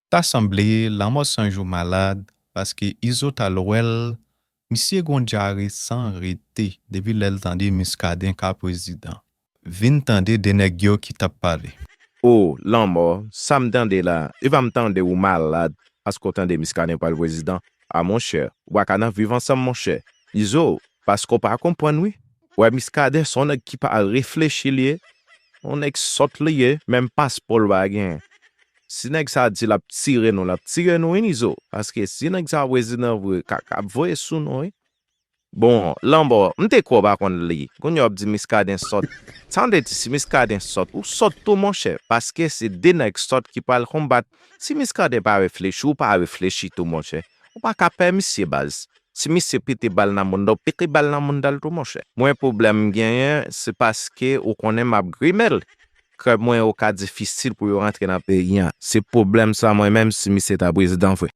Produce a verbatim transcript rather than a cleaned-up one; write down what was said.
Ta sanble Lanmò sonje w malad, paske Izo t al wè l, misye gon dyare san rete depi lè l tande Miskaden ka prezidan. Vin tande de nèg yo ki t ap pale. O, Lanmò, sa m tande la, e pa m tande ou malad paske w tande Miskaden pral prezidan? A monchè, ou pa ka nan viv ansanm monchè. Izo, paske w pa konprann wi. Wè Miskaden se yon nèg ki pa reflechi li ye, yon nèg sòt li ye, menm paspò l pa genyen. Si nèg sa di l ap tire nou, l ap tire nou wi Izo. Paske si nèg sa prezidan vre, kaka ap voye sou nou wi. Bon, Lanmò, m te kwè w pa konn li. Kounye a w ap di Miskaden sòt. Sa m te di, si Miskaden sòt, ou sòt tou monchè. Paske se de nèg sòt ki pral konbat. Si Miskaden pa reflechi, ou pa reflechi tou monchè. Ou pa ka pè misye baz. Si misye pete bal nan mounda, ou pete bal nan mounda l tou monchè. Mwen pwoblèm m genyen, se paske ou konnen m ap grimen l. Krè mwen ou ka difisil pou yo rantre nan peyi an. Se pwoblèm sa mwen menm si misye ta prezidan vre.